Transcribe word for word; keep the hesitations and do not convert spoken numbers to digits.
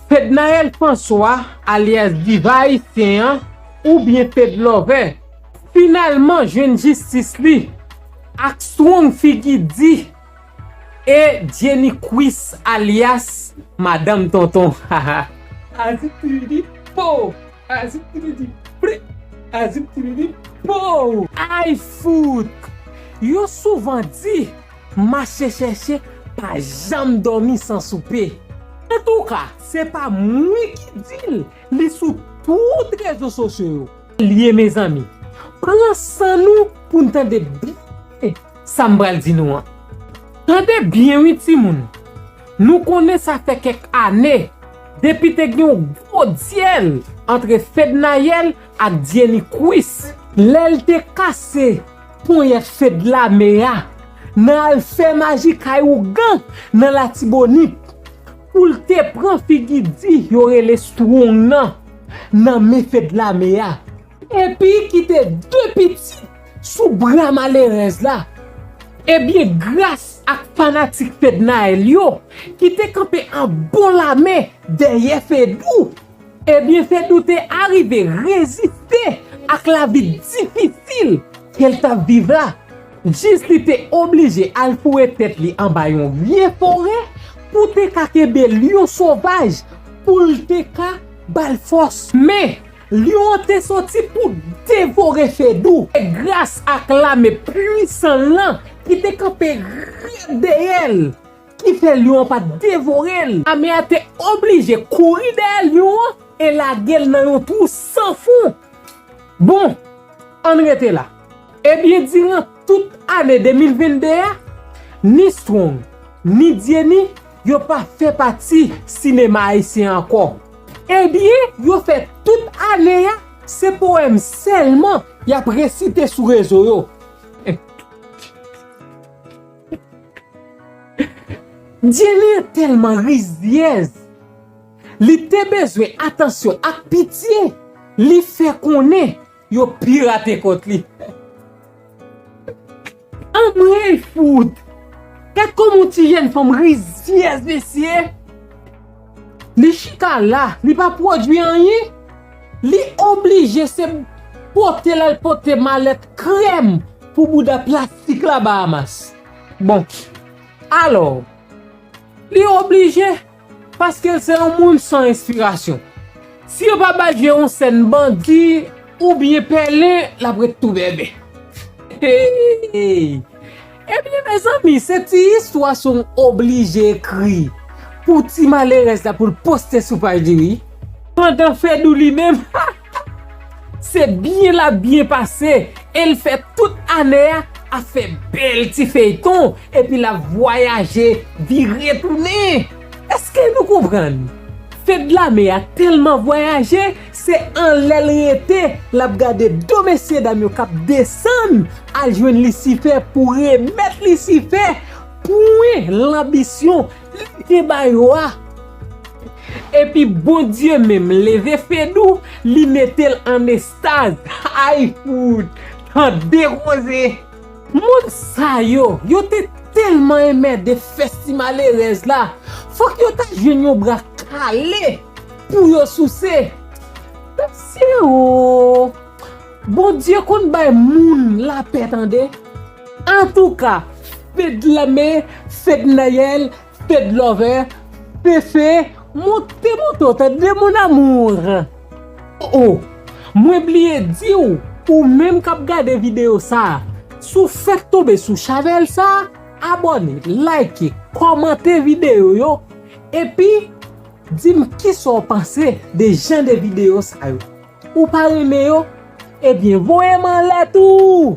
Fednaelle François, alyas Diva Ayisyen an, oubyen Fedlove, finalman jwenn jistis li ak Strong Figi Di e Jenny Quis, alyas Madanm Tonton. Azip tiridi po! Azip tiridi pri! Azip tiridi po! Ay fout! Yo souvan di, mache chèche pa janm dòmi san soupe. Antouka, se pa mwen ki di l, li sou tout rezo sosyo yo. Li ye, mezanmi. Pran san nou pou n tande byen sa m pral di nou an. Tande byen wi, timoun. Nou konnen sa fè kèk ane depi te gen yon gwo dyèl antre Fednaelle ak Jenny Quis, lè l te kase ponyèt Fedlame a nan al fè maji kay ougan nan Latibonit, pou l te pran Figi Di yo rele Strong nan, nan men Fedlame a, epi kite de pitit sou bra malerèz la. Ebyen, gras ak fanatik Fednaelle yo ki te kanpe an bon lame dèyè Fedou, ebyen, Fedou te arive reziste ak lavi difisil ke l t ap viv la, jis li te oblije al foure tèt li anba yon vye forè pou te ka kenbe lyon sovaj pou l te ka ba l fòs. Men, lyon an te soti pou devore Fedou. E gras ak lame pwisan l lan ki te kanpe rèd dèyè l, ki fè lyon an pa t devore l. Lame a te oblije kouri dèyè lyon an e lage l nan yon twou san fon. Bon, ann rete la. Ebyen, diran tout ane de mil venn de a, ni Strong, ni Jenny, yo pa fè pati sinema ayisyen ankò. Ebyen, yo fè tout ane a, se powèm sèlman y ap resite sou rezo yo. Jenny tèlman rizyèz, li te bezwen atansyon ak pitye, li fè konnen yo pirate kont li. Anmwey fout! Gad kòman yon ti jèn fanm rizyèz, mesye! Li chita la, li pa pwodui anyen. Li oblije se pote l al pote malèt krèm pou bouda plastik la Bahamas. Bon, alò, li oblije, paske l se yon moun san enspirasyon. Si yo pa ba l jwe yon sèn bandi oubyen pèlen, l ap ret tou bèbè. Hey! Ebyen, mezanmi, se ti istwa sa m oblije ekri pou ti malerèz la pou l poste sou paj li, wi. Pandan Fedou li menm, se byen l ap byen pase, e l fè tout ane a ap fè bèl ti feyton, epi l ap vwayaje, vire tounen. Èske nou konprann? Fedlame a tèlman vwayaje, se anlè l rete, l ap gade do mesyedam yo k ap desann al jwenn Lisifè pou remèt Lisifè pwen lanbisyon li te ba yo a. Epi Bondye menm leve Fedou, li mete l an estaz. Ay fout! Tande koze! Moun sa yo, yo te tèlman enmède fè ti malerèz la. Fòk yo ta jwenn yon bra kale pou yo souse. Mesye o! Bondye konn bay moun lapè, tande. Antouka, Fedlame, Fednaelle, Fedlove, Fefe, monte, monte, tande, mon amour. Oh, oh, mwen bliye di w, ou menm k ap gade videyo sa a, si w fèk tonbe sou chanèl sa a, abòne, like, kòmante videyo yo, epi di m kisa w panse de jan de videyo sa yo. Ou pa renmen yo? Ebyen, voye m anlè tou!